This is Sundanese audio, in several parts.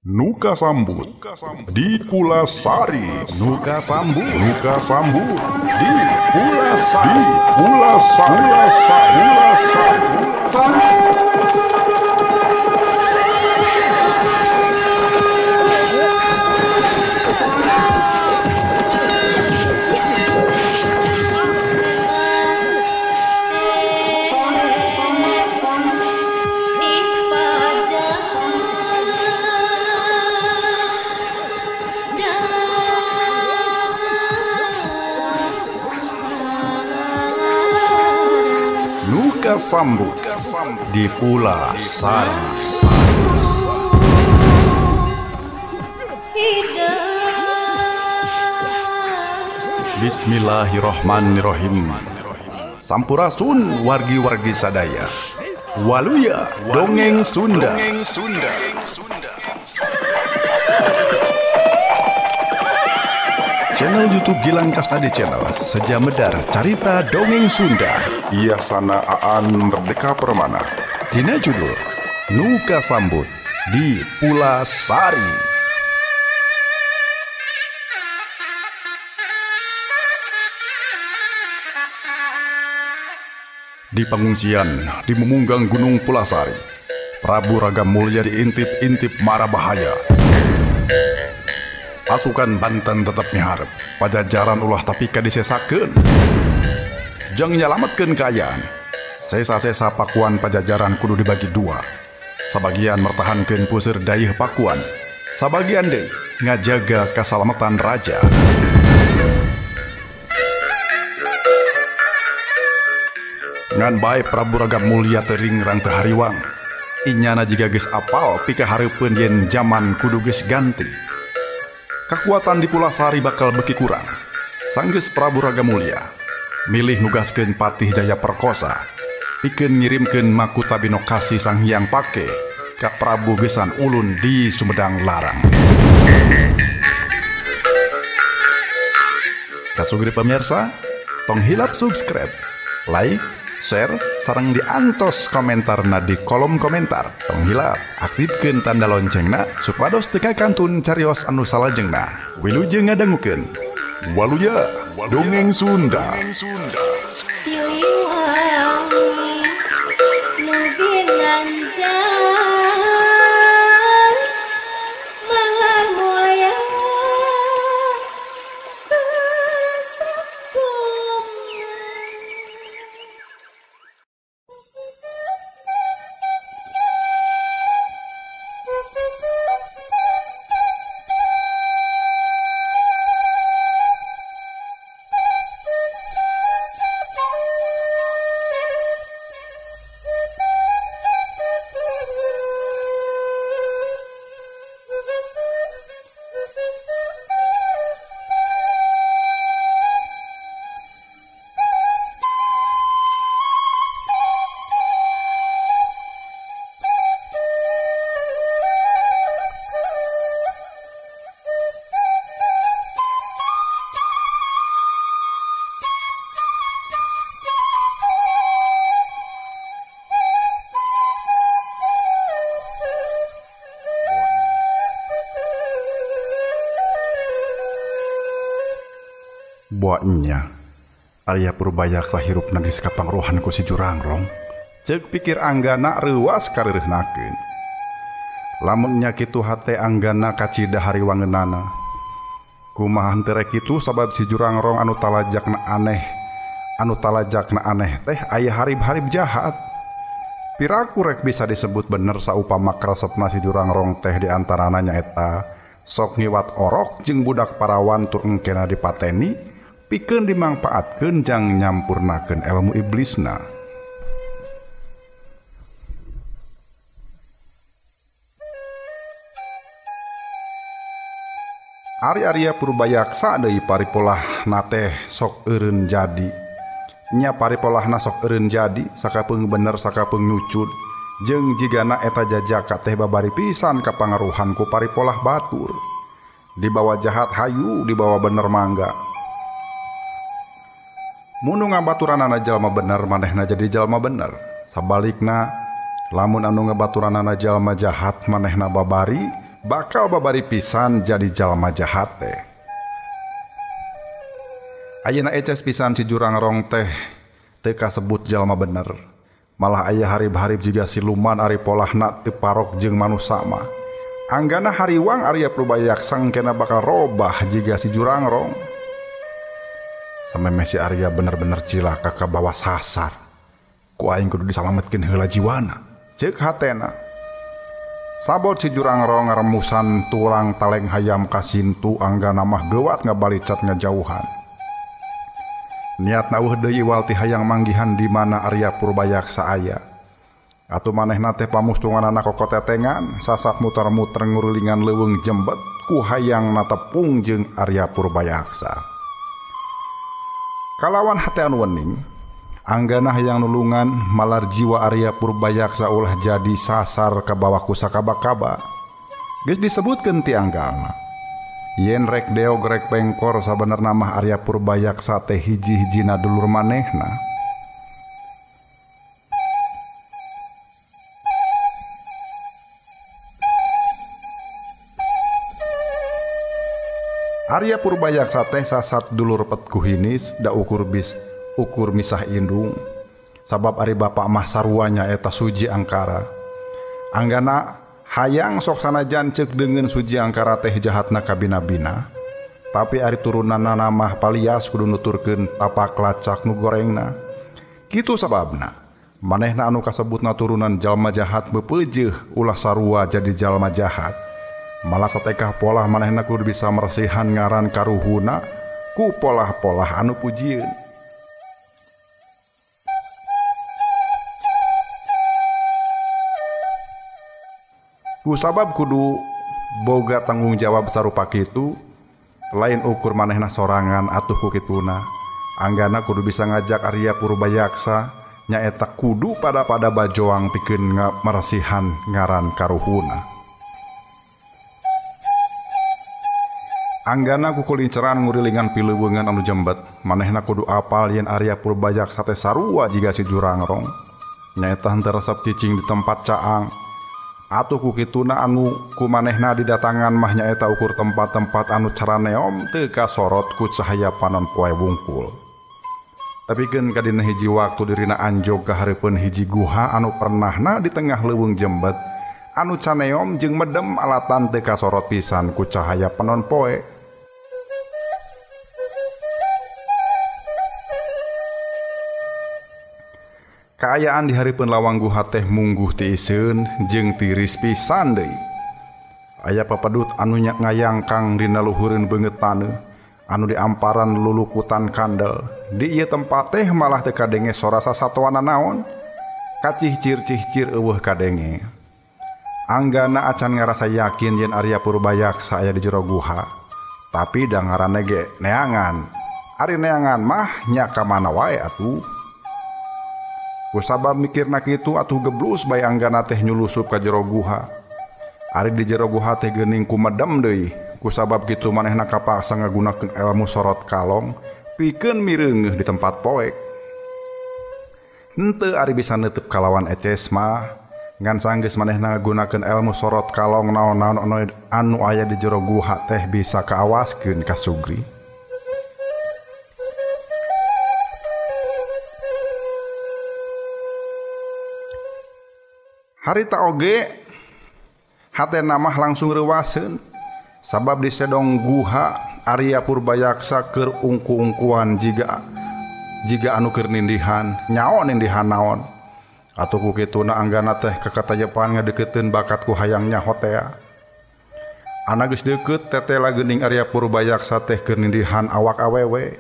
Nuka sambut di Pulasari. Nuka sambut, nuka sambut di Pulasari. Pulasari, Pulasari, Pulasari. Nuka sambut di Pulasari. Bismillahirrohmanirrohim. Sampurasun wargi-wargi sadaya. Waluya dongeng Sunda. Channel YouTube Gilang Kasnadi Channel seja medar carita dongeng Sunda. Iasana Aan Merdeka Permana. Dina judul Nuka Sambut di Pulasari. Di pengungsian di memunggang Gunung Pulasari, Prabu Raga Mulya diintip-intip mara bahaya. Pasukan Banten tetap miharep, Pajajaran ulah tapi kadisesakeun. Jang nyalametkeun kaayaan. Sesa-sesa Pakuan Pajajaran kudu dibagi dua. Sabagian mertahankeun puseur dayeuh Pakuan, sabagian deui ngajaga kasalamatan raja. Ngan bae Prabu Raga Mulya teu ringrang teu hariwang. Inyana jiga geus apal pikahareupeun yen jaman kudu geus ganti. Kakuatan di Pulasari bakal beki kurang. Sanggeus Prabu Raga Mulya milih nugaskeun Patih Jaya Perkosa pikeun ngirimkeun Makuta Binokasi Sang Hyang Pake ka Prabu Gesan Ulun di Sumedang Larang. Kasugri pemirsa, tong hilap subscribe, like, share, sareng diantos komentarna di kolom komentar. Tong hilap aktifkeun tanda loncengna supados teu kakantun carios anu salajengna. Wilujeng ngadangukeun Waluya Dongeng Sunda. Buatnya Arya Purbayaksa hirup nagis kapangruhan ku si Jurangrong. Ceuk pikir Anggana reuas kareureunahkeun. Lamun nya kitu hate Anggana kacida hariwangeunana. Kumaha henteu rek kitu sabab si Jurangrong anu talajakna aneh. Anu talajakna aneh teh aya harib-harib jahat. Piraku rek bisa disebut bener saupama karesepna si Jurangrong teh di antarana nyaeta sok ngiwat orok jeung budak parawan tur engkena dipateni pikeun dimangpaatkeun jang nyampurnakeun ilmu iblisna. Ari Arya Purbayaksa deui paripolahna teh sok eureun jadi. Nya paripolahna sok eureun jadi sakapeung bener sakapeung nyucud. Jeung jigana eta jajaka teh babari pisan kapangaruhan ku paripolah batur. Dibawa jahat hayu, dibawa bener mangga. Munu ngabaturanana jalma bener manehna jadi jalma bener. Sabalikna lamun anu ngabaturanana jalma jahat manehna babari Bakal babari pisan jadi jalma jahat teh. Ayeuna eces pisan si Jurangrong teh teu kasebut jalma bener. Malah aya harib-harib jiga siluman ari polahna teu parok jeung manusa mah. Anggana hariwang Arya Purbayaksa engkena bakal robah jiga si Jurangrong. Samemeh si Arya bener-bener cilaka ka bawah sasar. Ku aing kudu disalametkeun heula jiwana. Ceuk hatena. Sabot si Jurangrong ngaremusan tulang taleng hayam ka Sintu anggana mah geuwat ngabalicat ngajauhan. Niatna eueuh deui iwal ti hayang manggihan di mana Arya Purbayaksa aya. Atuh manehna teh pamustunganana kokotetengan sasat muter-muter ngurulingan leuweung jembet ku hayang natepung jeung Arya Purbayaksa. Kalawan hate anu wening, anggana hayang nulungan malar jiwa Arya Purbayaksa ulah jadi sasar ka bawah ku sakaba-kaba. Geus disebutkeun ti anggana. Yen rek deog rek pengkor sabenerna mah Arya Purbayaksa teh hiji-hijina dulur manehna. Arya Purbayaksa teh sasat dulur pet kuhinis da ukur bis ukur misah indung. Sabab ari bapak mah sarua nya eta Suji Angkara. Anggana hayang sok sanajan ceuk deungeun Suji Angkara teh jahatna kabina-bina. Tapi ari turunanna mah palias kudu nuturkeun tapak lacak nu gorengna. Kitu sababna manehna anu kasebutna turunan jalma jahat beupeujeuh ulah sarua jadi jalma jahat. Malah satekah polah manehna kudu bisa meresihan ngaran karuhuna ku polah-polah anu pujieun. Ku sabab kudu boga tanggung jawab sarupa kitu, lain ukur manehna sorangan atuh ku kituna. Anggana kudu bisa ngajak Arya Purbayaksa nyaeta kudu pada-pada bajoang pikeun meresihan ngaran karuhuna. Anggana kukulinceran ngurilingan pileuweungan anu jembet, manehna kudu apal yen Arya Purbayaksa teh sarua jiga si Jurangrong. Nyaeta henteu resep cicing di tempat caang. Atuh ku kituna anu ku manehna didatangan mah nyaeta ukur tempat-tempat anu caraneom teu kasorot ku cahaya panon poe wungkul. Tapi keun kadina hiji waktu dirina anjog ka hareupeun hiji guha anu pernahna di tengah leuweung jembet, anu caneom jeung medem alatan teu kasorot pisan ku cahaya panon poe. Kaayaan di hareupeun lawang guha teh mungguh tiiseun jeung tiris pisan deui. Aya papadut anu ngayangkang dina luhureun beungeut taneuh anu diamparan lulukutan kandel. Di ieu tempat teh malah teu kadenge sora sasatoana naon. Kacihcir-cihcir eueuh kadenge. Anggana acan ngarasa yakin yen Arya Purbayaksa aya di jero guha. Tapi da ngaranna ge neangan. Ari neangan mah nya ka mana wae atuh. Kusabab mikirna kitu atuh geblus bae anggana teh nyulusup ka jero guha. Ari di jero guha teh geuning kumedem deui. Kusabab kitu manehna kapaksa ngagunakeun ilmu sorot kalong pikeun mireungeuh di tempat poek. Henteu ari bisa neuteub kalawan eces mah, ngan sanggeus manehna ngagunakeun ilmu sorot kalong naon-naon anu aya di jero guha teh bisa kaawaskeun ka Sugri. Harita oge hatena mah langsung reuwaseun sabab di sedong guha Arya Purbayaksa keur ungku-ungkuan jiga anu keur nindihan nyao nindihan naon. Atuh ku kituna anggana teh kakatayepan ngadeukeuteun bakat ku hayang nyaho tea. Ana geus deukeut tetela geuning Arya Purbayaksa teh keur nindihan awak awewe.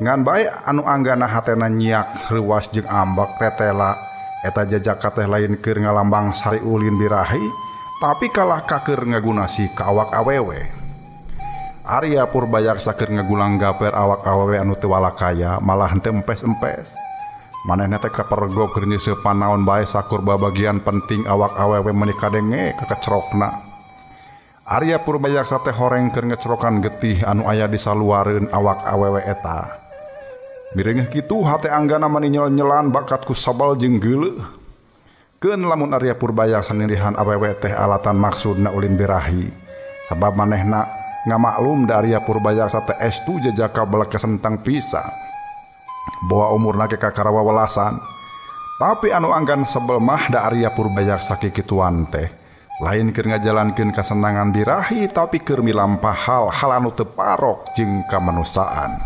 Ngan bae anu anggana hatena nyiak reuwas jeung ambek tetela. Eta jajaka teh lain keur ngalambang sari ulin birahi, tapi kalah ka keur ngagunasi ka awak awewe. Arya Purbayaksa keur ngagulang gaper awak awewe anu teu walakaya, malah henteu empes-empes. Manehna teh kapergok keur nyeusepan naon bae sakur babagian penting awak awewe meuni kadenge kekecrokna. Arya Purbayaksa teh horeng keur ngecrokan getih anu aya di saluareun awak awewe eta. Mireungeuh kitu hate anggana mani nyel-nyelan bakat ku sabal jeung geuleuh. Keun lamun Arya Purbayaksa nindihan awewe teh alatan maksudna ulin birahi. Sabab manehna ngamaklum da Arya Purbayaksa teh estu jejaka belek kesentang pisan. Boa umurna ge kakara wawelasan. Tapi anu Anggan sebel mah da Arya Purbayaksa kikituan teh. Lain keur ngajalankeun kasenangan birahi tapi keur milampah hal-hal anu teu parok jeung kamanusiaan.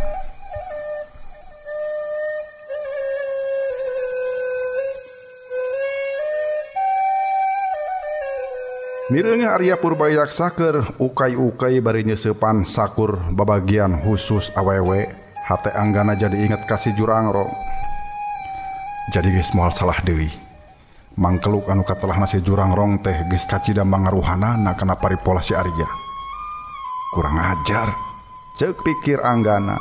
Mireungeuh Arya Purbayaksa keur ukay-ukay bari nyeusepan sakur babagian khusus awewe, hate Anggana jadi inget ka si Jurangrong. Jadi geus moal salah deui. Mangkeluk anu katelahna si Jurangrong teh geus kacida mangaruhanana kana paripola si Arya. Kurang ajar, ceuk pikir Anggana.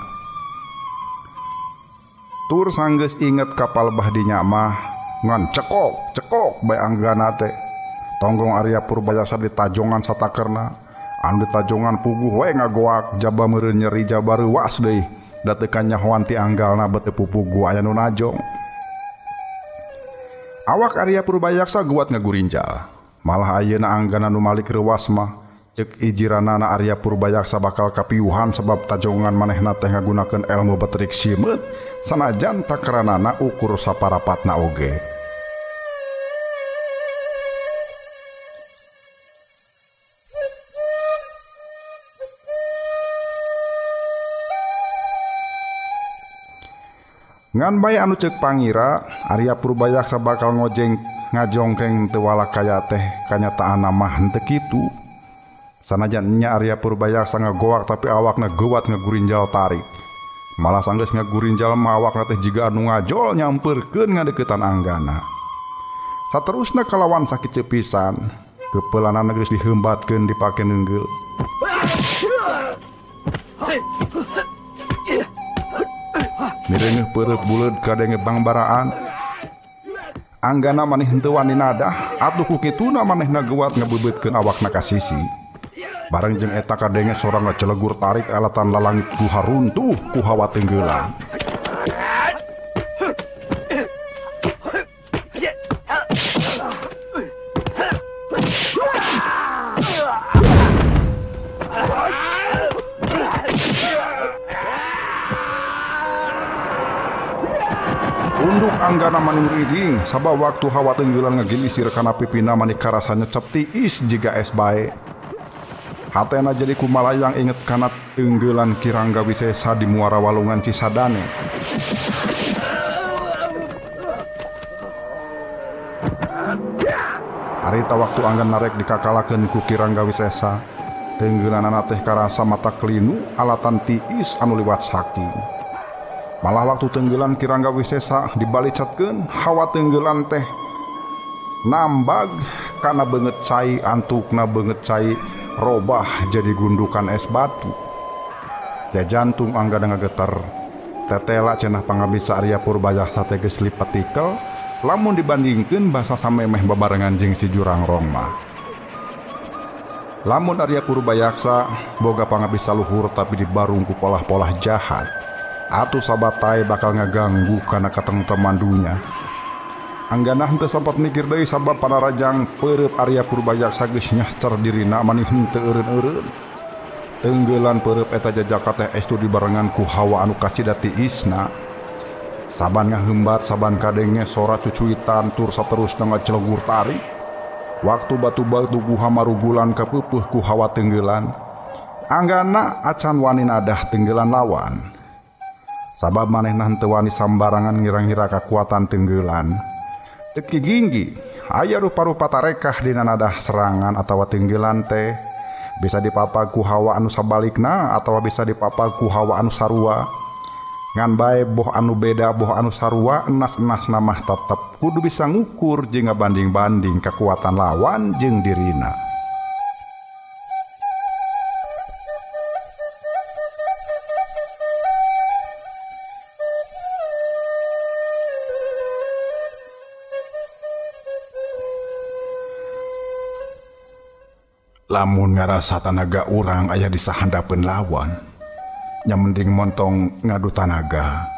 Tur sanggeus inget ka palebah dinya mah ngan cekok cekok bae Anggana teh. Tonggong Arya Purbayaksa ditajongan satakerna, anu ditajongan puguh we ngagoak jaba meureun nyeri jaba reuwas deui, da teu kanyahoan ti anggalna beuteung pupugu aya nu najong. Awak Arya Purbayaksa guat ngagurinjal. Malah ayeuna Anggana nu malik reuwas mah ceuk ijiranana Arya Purbayaksa bakal kapiuhan sebab tajongan manehna teh ngagunakeun elmu betrik simeut sanajan takaranana ukur saparapatna oge. Ngan bae anu ceuk pangira Arya Purbayaksa bakal ngojeng ngajongkeng teu walakaya teh kanyataanna mah henteu kitu. Sanajan nya Arya Purbayaksa ngagoak tapi awakna geuwat ngagurinjal tarik. Malah sanggeus ngagurinjal mah awakna teh jiga anu ngajol nyampeurkeun ngadeukeutan Anggana. Saterusna kalawan sakit pisan, keupelanana geus diheumbatkeun dipake neunggeul. Mireungeuh peureup buleud kadenge bangbaraan. Anggana maneh henteu wani nadah, atuh ku kituna manehna geuwat ngebebeutkeun awakna ka sisi. Bareng jeung eta kadenge sora ngacelegur tarik alatan lalangit guha runtuh ku hawa tenggelan. Unduk Anggana maning riding sabab waktu hawa tenggelan ngagilisir kana pipina mani karasa nyecep tiis jiga es bae. Hatena jadi kumalayang inget kana tenggelan Ki Rangga Wisesa di muara walungan Cisadane. Harita waktu Anggan narek dikakalakeun ku Ki Rangga Wisesa, tenggelanana teh karasa mata kelinu alatan tiis anu liwat saking. Malah waktu tenggelan Ki Rangga Wisesa dibalicatkeun, hawa tenggelan teh nambag kana beungeut cai antukna beungeut cai robah jadi gundukan es batu. Jajantung Anggana ngageter. Tetela cenah pangabisa Arya Purbayaksa teh geus lipat tikel lamun dibandingkeun basa samemeh babarengan jeung si Jurangrong mah. Lamun Arya Purbayaksa boga pangabisa luhur tapi dibarung ku polah-polah jahat, atuh sabatai bakal ngaganggu kana katengteman dunya. Anggana henteu sempat mikir deui sabab panarajang peureup Arya Purbayaksa geus nyahcer dirina mani henteu eureun-eureun. Tenggelan peureup eta jajaka teh estu dibarengan ku hawa anu kacida tiisna. Saban ngahembat saban kadenge sora cucuitan tur saterusna ngacelegur tarik. Waktu batu-batu guha marugulan kapeupuh ku hawa tenggelan, Anggana acan wani nadah tenggelan lawan. Sabab manehna henteu wani sambarangan ngira-ngira kakuatan tenggelan. Teu ginggi, aya rupa-rupa tarekah dina nadah serangan atawa tenggelan teh. Bisa dipapag ku hawa anu sabalikna atawa bisa dipapag ku hawa anu sarua. Ngan bae boh anu beda boh anu sarua, enas-enasna mah tetep kudu bisa ngukur jeung ngabanding-banding kekuatan lawan jeung dirina. Lamun ngarasa tanaga urang aya di sahandapeun lawan, nya mending montong ngadu tanaga,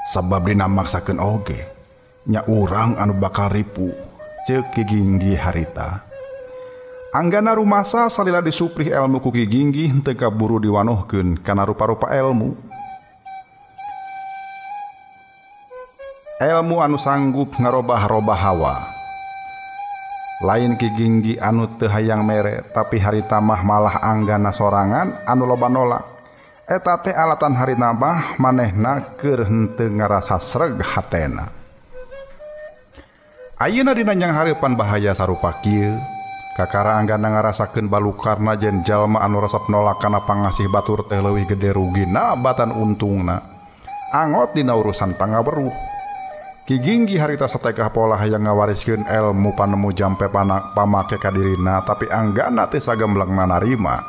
sabab dina maksakeun oge nya urang anu bakal ripu, ceuk Ki Ginggi harita. Anggana rumasa salila disuplih ilmu ku Ki Ginggih teu kaburu diwanohkeun kana rupa-rupa ilmu. Ilmu anu sanggup ngarobah-robah hawa. Lain Ki Ginggih anu teu hayang mere, tapi harita mah malah Anggana sorangan anu loba nolak. Eta teh alatan harita mah manehna keur henteu ngarasa sreg hatena. Ayeuna dina nyanghareupan bahaya sarupa kieu, kakara Anggana ngarasakeun balukarna jen jalma anu resep nolak kana pangasih batur teh leuwih gede rugina batan untungna. Angot dina urusan pangaweruh. Ki Ginggih harita sategah pola hayang ngawariskeun elmu panemu jampe pamake ka dirina, tapi Anggana teh sagemblengna narima.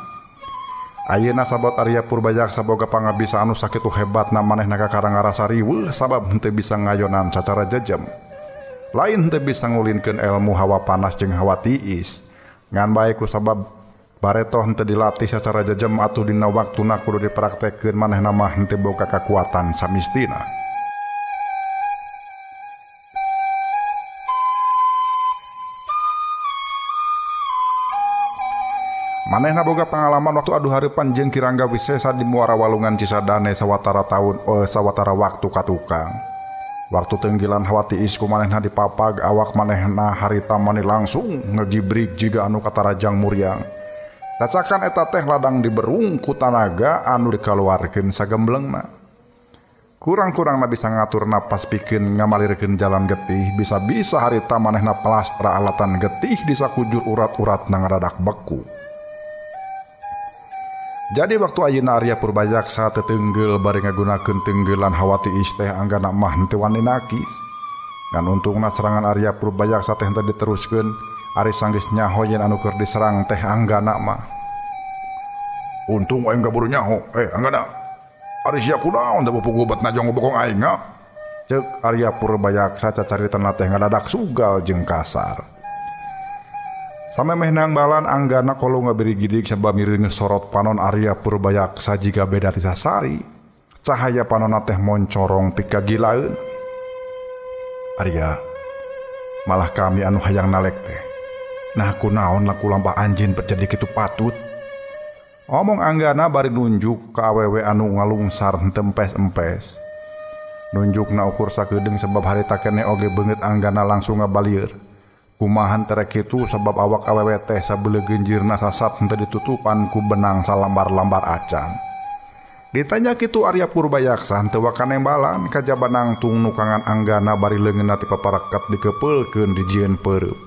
Ayeuna sabot Arya Purbayaksa boga pangabisa anu sakitu hebatna manehna kakara ngarasa riweuh sabab henteu bisa ngayonan sacara jejem. Lain henteu bisa ngulinkeun elmu hawa panas jeung hawa tiis. Ngan bae ku sabab bareto henteu dilatih sacara jejem atuh dina waktuna kudu dipraktekkeun manehna mah henteu boga kakuatan samistina. Manehna boga pengalaman waktu adu hareupan jeung Ki Rangga Wisesa di Muara Walungan Cisadane sawatara taun sawatara waktu katukang. Waktu tenggilan hawa tiis ku manehna dipapag awak manehna harita mani langsung ngegibrik jiga anu katarajang muriang. Tacakan eta teh ladang diberung ku tanaga anu dikaluarkeun sagemblengna. Kurang-kurangna bisa ngatur napas pikeun ngamalirkeun jalan getih, bisa-bisa harita manehna palastra alatan getih di sakujur urat-uratna ngadadak beku. Jadi waktu ayeuna Arya Purbayaksa tetenggel bari ngagunakeun tenggelan hawa tiis teh Anggana mah henteu wani nakis. Ngan untungna serangan Arya Purbayaksa teh henteu diteruskeun, ari sanggeus nyaho yen anu keur diserang teh Anggana mah. Untung aing kaburu nyaho. Anggana. Ari sia kunaon teh puguh bet najong bokong aing ha? Ceuk Arya Purbayaksa cacaritana teh ngadadak sugal jeung kasar. Samemeh nangbalan Anggana kolu ngabirigidig sabab miring sorot panon Arya Purbayaksa jiga beda ti sasari. Cahaya panonna teh moncorong pikagilaeun. Arya, malah kami anu hayang nalek teh. Nah kunaon laku lampah anjeun jadi kitu patut. Omong Anggana bari nunjuk ka awewe anu ngalungsar tempes-empes. Nunjukna ukur sakedeung sebab harita keneh oge beungeut Anggana langsung ngabalieur. Kumahan terek kitu sebab awak awewe teh sabeuleuh genjirna sasat henteu ditutupan ku benang salambar-lambar acan. Ditanya kitu Arya Purbayaksa henteu waka nembalan kajaba nangtung nukangan Anggana bari leungeunna ti paparaket dikepeulkeun dijieun peureub.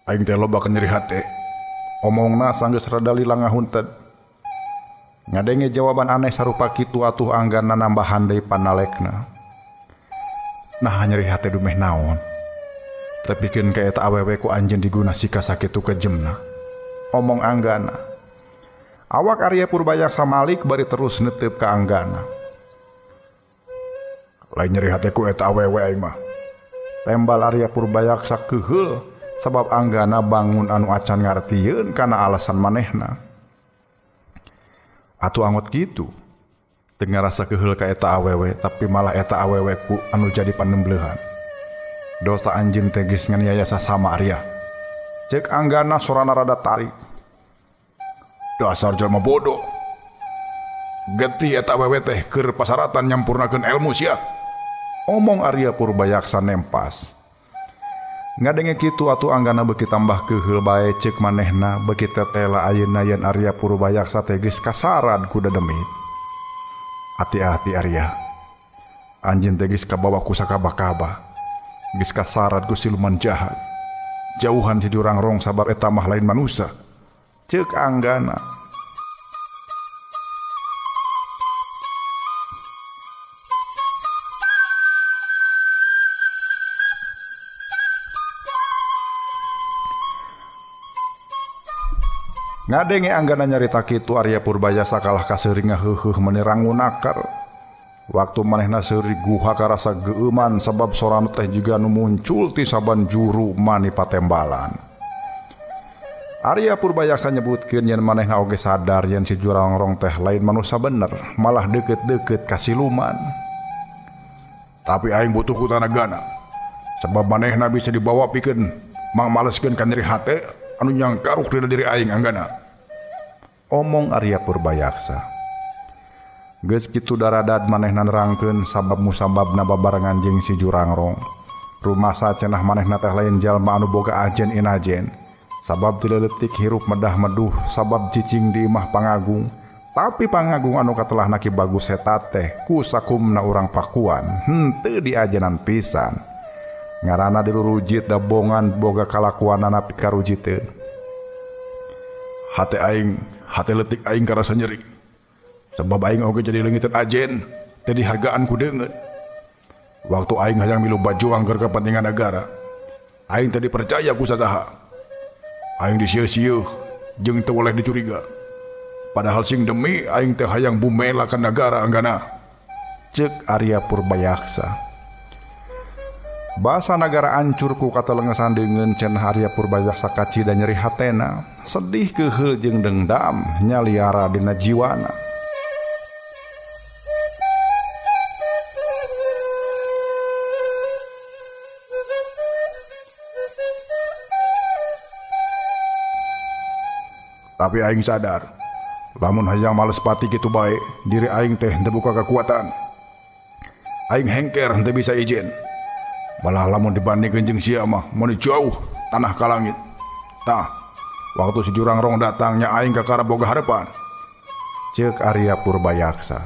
Aing teh loba nyeri hate. Omongna sanggeus rada lila ngahunted. Ngadenge jawaban aneh sarupa kitu atuh Anggana nambahan deui panalekna. Nah nyeri hate dumeh naon? Tepikeun ka eta awewe ku anjeun diguna sika sakitu kejemna. Omong Anggana. Awak Arya Purbayaksa malik bari terus netep ka Anggana. Lain nyeri hate ku eta awewe aing mah. Tembal Arya Purbayaksa keheul. Sabab Anggana bangun anu acan ngartieun kana alasan manehna. Atuh angot kitu. Teu ngarasa keheul ka eta awewe, tapi malah eta awewe ku anu jadi panembeleuhan. Dosa anjeun teh geus nganiaya sasama Arya. Ceuk Anggana sorana rada tarik. Dasar jelema bodoh. Getih eta awewe teh keur pasaratan nyampurnakeun elmu sia. Omong Arya Purbayaksa nempas. Ngadenge kitu atuh Anggana beuki tambah keheul bae ceuk manehna beuki tetela ayeuna yen Arya Purbayaksa teh geus kasaran ku dedemit. Ati-ati Arya. Anjeun teh geus kabawa ku sakaba-kaba. Geus kasarat ku siluman jahat. Jauhan si Jurangrong sabab eta mah lain manusia. Ceuk Anggana. Ngadenge Anggana nyarita kitu Arya Purbayaksa kalah kaseuri ngaheuheuh meni rangunakar. Waktu manehna seuri guha karasa geueuman sabab sorana teh jiga nu muncul ti saban juru mani patembalan. Arya Purbayaksa nyebutkeun yen manehna oge sadar yen si Jurangrong teh lain manusia bener, malah deukeut-deukeut ka siluman. Tapi aing butuh ku tanagana. Sebab manehna bisa dibawa pikeun mangmaleskeun ka nyeri hate anu nyangkaruk dina diri aing Anggana. Omong Arya Purbayaksa. Geus kitu daradad manehna nerangkeun sabab musababna babarengan jeung si Jurangrong. Rumasa cenah manehna teh lain jalma anu boga ajen inajen. Sabab tileletik hirup medah meduh sabab cicing di imah pangagung. Tapi pangagung anu katelahna Ki Bagus eta teh ku sakumna urang Pakuan henteu diajenan pisan. Ngaranna dirurujit dabongan boga kalakuanana pikarujiteun. Hate aing, hate letik aing karasa nyeri. Sebab aing oge jadi leungiteun ajen, teu dihargaan ku deungeun. Waktu aing hayang milu bajuang keur kepentingan negara, aing teu dipercaya ku sasaha. Aing disieu-sieu jeung teu boleh dicuriga. Padahal sing demi aing teh hayang bumela ka nagara Anggana. Ceuk Arya Purbayaksa. Basa nagara ancur ku katelengesan deungeun cenah Arya Purbayaksa kacida nyeri hatena, sedih keuheul jeung dendam nyaliara dina jiwana. Tapi aing sadar, lamun hayang males pati kitu bae, diri aing teh teu buka kekuatan. Aing hengker teu bisa izin. Malah lamun dibandingkeun jeung sia mah meuni jauh tanah ka langit. Tah, waktu si Jurangrong datangnya aing kakara boga harepan. Ceuk Arya Purbayaksa.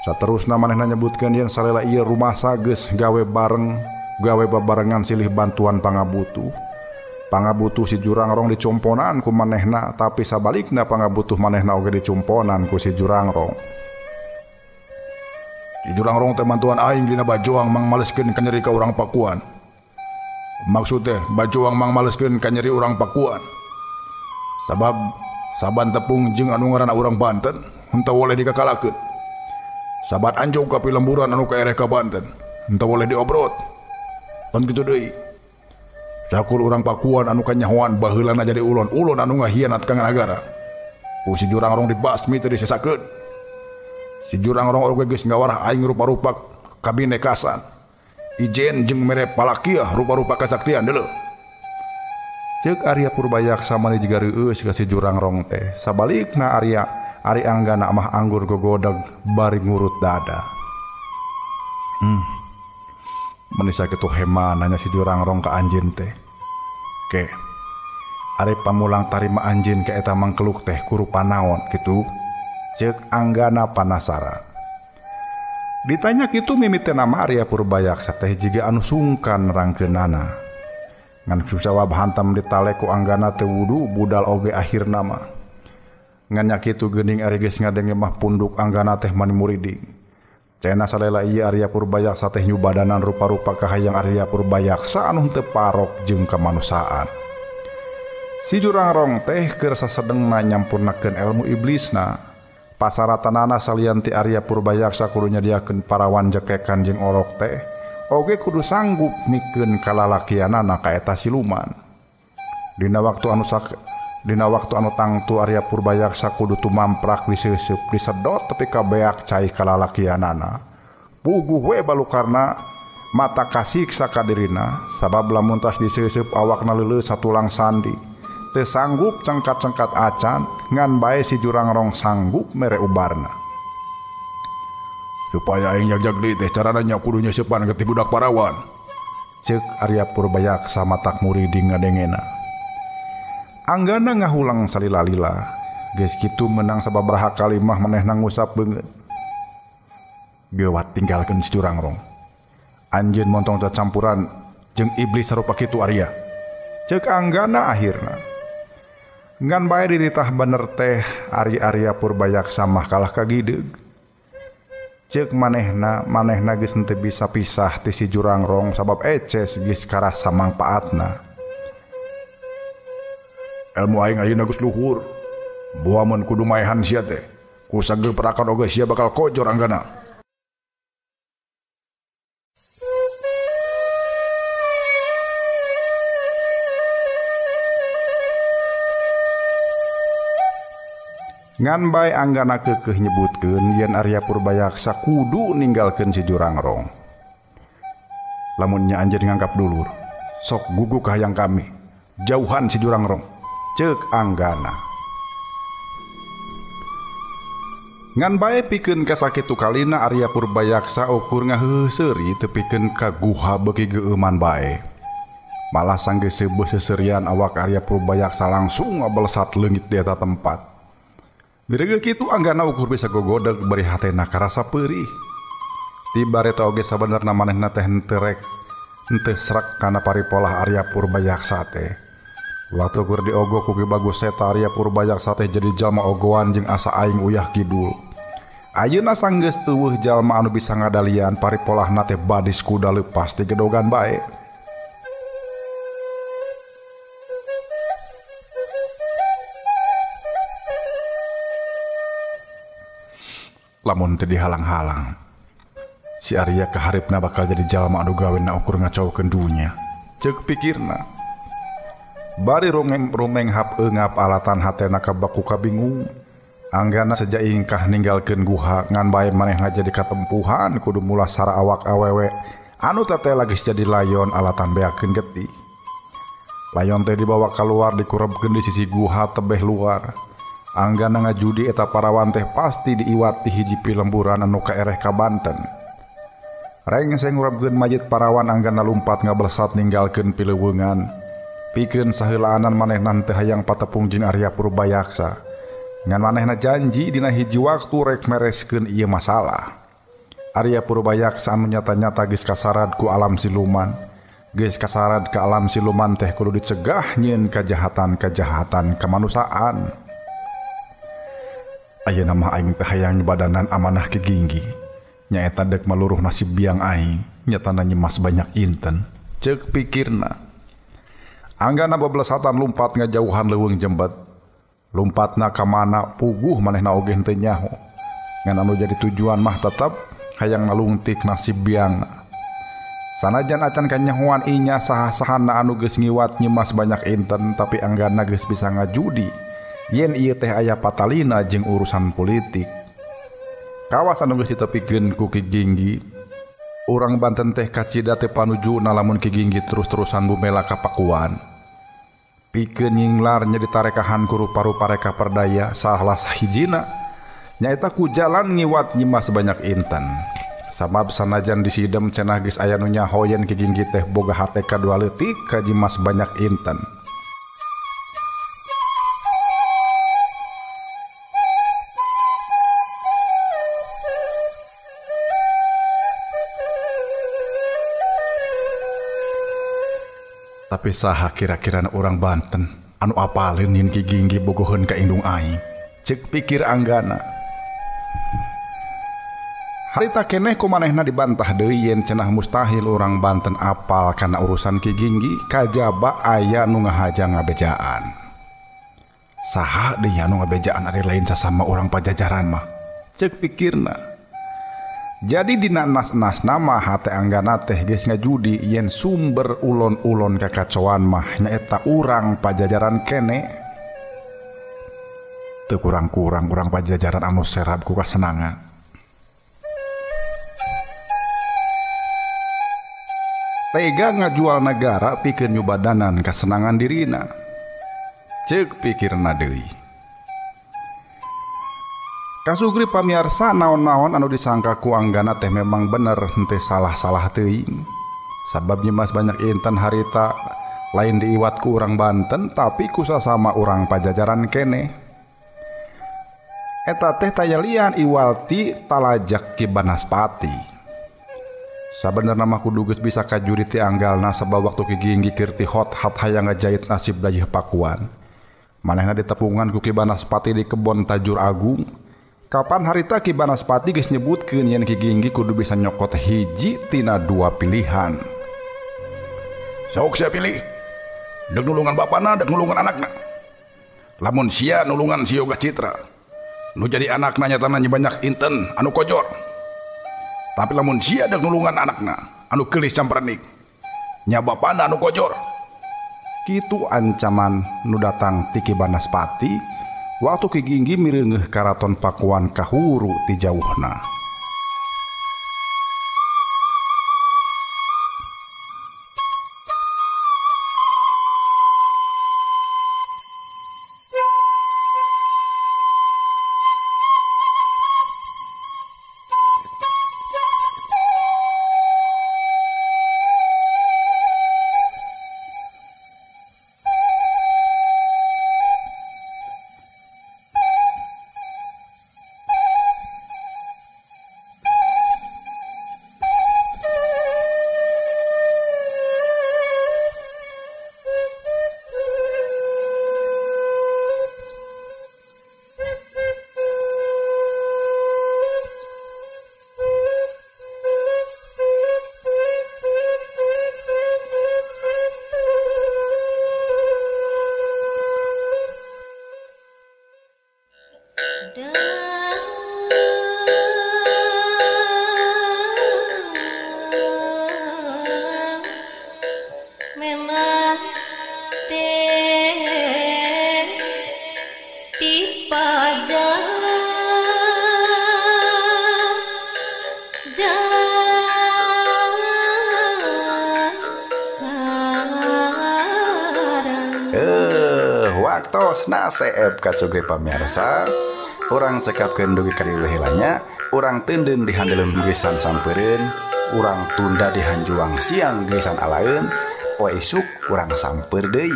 Saterusna manehna nyebutkeun yen salela ieu rumasa geus gawe bareng, gawe babarengan silih bantuan pangabutuh. Pangabutuh si Jurangrong dicumponan ku manehna, tapi sabalikna pangabutuh manehna oge dicumponan ku si Jurangrong. Si Jurangrong teh mantuan aing dina bajuang mangmaleskeun ka nyeri ka urang Pakuan. Maksud teh bajuang mangmaleskeun ka nyeri urang Pakuan. Sabab saban tepung jeung anu ngaranna urang Banten henteu boleh dikakalakeun. Saban anjog ka pilemburan anu kaereh ka Banten henteu boleh diobrot. Pan kitu deui. Sakur urang Pakuan anu kanyahoan baheulana jadi ulon, ulon anu ngahianat ka nagara. Ku si Jurangrong dibasmi teu disesakeun. Si Jurangrong oge geus ngawarah aing rupa-rupa kabinekasan. Ijen jeung mere palakiah rupa-rupa kasaktian deuleu. Ceuk Arya Purbayaksa mani jiga reueus ka si Jurangrong teh. Sabalikna Arya ari Anggana mah anggur gogodeg bari ngurut dada. Meni sakitu hema nanya si Jurangrong ka anjeun teh. Ke ari pamulang tarima anjeun ka eta mangkeluk teh kurupa naon kitu? Ceuk Anggana panasaran. Ditanya kitu mimiti nama Arya Purbayaksa teh jiga anu sungkan rangkeunana. Ngan susawab hantam ditale ku Anggana teu wudu budal oge akhirna mah. Ngan nya kitu geuning ari geus ngadenge mah punduk Anggana teh mani muriding. Cenah salela ieu Arya Purbayaksa teh nyubadanan rupa-rupa kahayang Arya Purbayaksa anu teu parok jeung kamanusiaan. Si Jurangrong teh keur sasedengna nyampurnakeun ilmu iblisna. Pasaratanana salian ti Arya Purbayaksa kudu nyadiakeun parawan jekekan jeung orok teh, oge kudu sanggup mikeun kalalakianana ka eta siluman. Dina waktu anu tangtu Arya Purbayaksa kudu tumamprak diseuseup disedot tepi ka beak cai kalalakianana. Puguh we balukarna mata kasiksa ka dirina sabab lamun tas diseuseup awakna leuleus satulang sandi. Teu sanggup cengkat-cengkat acan ngan bae si Jurangrong sanggup mere ubarna. Supaya aing jagjag deui teh carana nya kudu nyeusepan ka ti budak parawan. Ceuk Arya Purbayaksa matak muriding ngadengena. Anggana ngahulang salila-lila. Geus kitu menang sababaraha kalimah manehna ngusap beungeut. Geuwat tinggalkeun si Jurangrong. Anjeun montong cacampuran jeung iblis sarupa kitu Arya. Ceuk Anggana akhirna. Ngan bae dititah bener teh ari Arya Purbayaksa mah kalah kagideug. Ceuk manehna, manehna geus henteu bisa pisah ti si Jurangrong sabab eces geus karasa mangpaatna. Ilmu aing ayeuna geus luhur. Boa mun kudu maehan sia teh. Ku sageuperakan oge sia bakal kojor Anggana. Ngan bae Anggana keukeuh nyebutkeun yen Arya Purbayaksa kudu ninggalkeun si Jurangrong. Lamun nya anjeun nganggap dulur, sok guguk hayang kami, jauhan si Jurangrong. Ceuk Anggana. Ngan bae pikeun ka sakitu kalina Arya Purbayaksa ukur ngaheuseuri tepikeun ka guha beuki geueuman bae. Malah sanggeus seubeuh seserian awak Arya Purbayaksa langsung ngabelesat leungit di eta tempat. Direugeuh kitu Anggana ukur bisa gogodeg bari hatena karasa peurih. Tiba eta oge sabenerna manehna teh henteu rek henteu srek kana paripolah Arya Purbayaksa teh. Waktu keur diogo ku Ki Bagus Seta Arya Purbayaksa teh jadi jalma ogoan jeung asa aing uyah kidul. Ayeuna sanggeus eueuh jalma anu bisa ngadalian paripolahna teh badis kuda leupas ti gedogan bae. Lamun teu dihalang-halang, si Arya kaharipna bakal jadi jalma anu gawena ukur ngacaukeun dunya. Ceuk pikirna. Bari rumenghap eungap alatan hatena kabaku kabingung. Anggana seja ingkah ninggalkeun guha ngan bae manehna jadi katempuhan kudu mulasara awak awewe anu teteh geus jadi layon alatan beakeun getih. Layon teh dibawa keluar dikurebkeun di sisi guha tebeh luar. Anggana ngajudi eta parawan teh pasti diiwat ti hiji pilemburan anu kaereh ka Banten. Rengse ngurebkeun mayit parawan Anggana lumpat ngablesat ninggalkeun pileuweungan. Pikeun saheulaanan manehna teu hayang patepung jeung Arya Purbayaksa. Ngan manehna janji dina hiji waktu rek mereskeun ieu masalah. Arya Purbayaksa anu nyata-nyata geus kasarad ku alam siluman. Geus kasarad ka alam siluman teh kudu dicegah nyieun kajahatan-kajahatan kemanusiaan. Ayeuna mah aing teh hayang nyebadanan amanah Ki Ginggi. Nyaeta deuk maluruh nasib biang aing, nyatana nyemas banyak inten. Ceuk pikirna. Anggana bebelesatan lumpat ngajauhan leuweung jembet. Lumpatna ka mana puguh manehna oge henteu nyaho. Ngan anu jadi tujuan mah tetep hayang nalungtik nasib biangna. Sanajan acan kanyahoan inya saha-sahana anu geus ngiwat nyemas banyak inten, tapi Anggana geus bisa ngajudi yen ieu teh aya patalina jeung urusan politik. Kawas anu geus ditepikeun ku Ki Ginggi, urang Banten teh kacida teh panujuna lamun Ki Ginggi terus-terusan bumela ka Pakuan. Pikeun nyinglar nya ditarekahan ku rupa-rupa reka perdaya salah sahijina nyaeta ku jalan ngiwat nyimas banyak inten. Sabab sanajan disidem cenah geus aya nu nyaho yen Ki Ginggi teh boga hate kadua leutik ka nyimas banyak inten. Tapi saha kira-kira orang Banten anu apaleun yen Ki Ginggi bogoheun ka indung aing. Ceuk pikir Anggana. Harita keneh ku manehna dibantah deui yen cenah mustahil orang Banten apal kana urusan Ki Ginggi kajaba aya nu ngahaja ngabejaan. Saha deui anu ngabejaan ari lain sasama urang Pajajaran mah. Ceuk pikirna. Jadi dina nas-nas nama hate Anggana teh geus ngajudi yen sumber ulon-ulon kakacauan mah nyaeta urang Pajajaran kene. Teu kurang-kurang urang Pajajaran anu serab ku kasenangan. Tega ngajual nagara pikeun nyubadanan kasenangan dirina. Ceuk pikirna deui. Kasugri pamiarsa naon-naon anu disangka ku Anggana teh memang bener henteu salah-salah teuing. Sabab nyimas banyak inten harita lain diiwat ku urang Banten tapi ku sasama urang Pajajaran kene. Eta teh tayalian iwalti talajak Ki Banaspati. Sabenerna mah kudu geus bisa kajuri ti anggalna sabab waktu Ki Ginggi keur ti hot hat hayang ngajait nasib dayeuh Pakuan. Manehna ditepungan ku Ki Banaspati di kebon Tajur Agung. Kapan harita Ki Banaspati geus nyebutkeun yen Ki Ginggi kudu bisa nyokot hiji tina dua pilihan. Sok sia pilih. Dek nulungan bapana, dek nulungan anakna. Lamun sia nulungan si Yoga Citra, nu jadi anakna nyatana banyak inten anu kojor. Tapi lamun sia dek nulungan anakna anu kelis campernik, nya bapana anu kojor. Kitu ancaman nu datang ti Ki Banaspati Waktu Ki Ginggi mireungeuh karaton Pakuan kahuru ti jauhna. Waktosna seep kasugri pamirsa, urang cekapkeun dugi ka dieu heula, urang teunden di handeleun geusan sampereun, urang tunda di hanjuang siang geusan alaeun, poe isuk urang samper deui.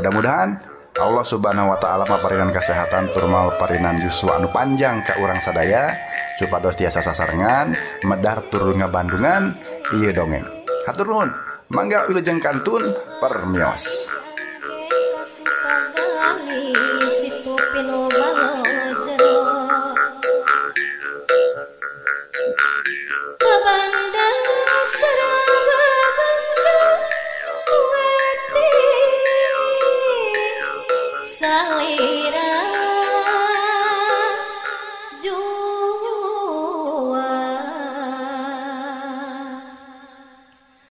Mudah-mudahan Allah Subhanahu wa taala maparinan kesehatan tur maparinan yuswa anu panjang ka urang sadaya supados tiasa sasarengan medar tur ngabandungan ieu dongeng. Hatur nuhun. Mangga wilujeng kantun permios.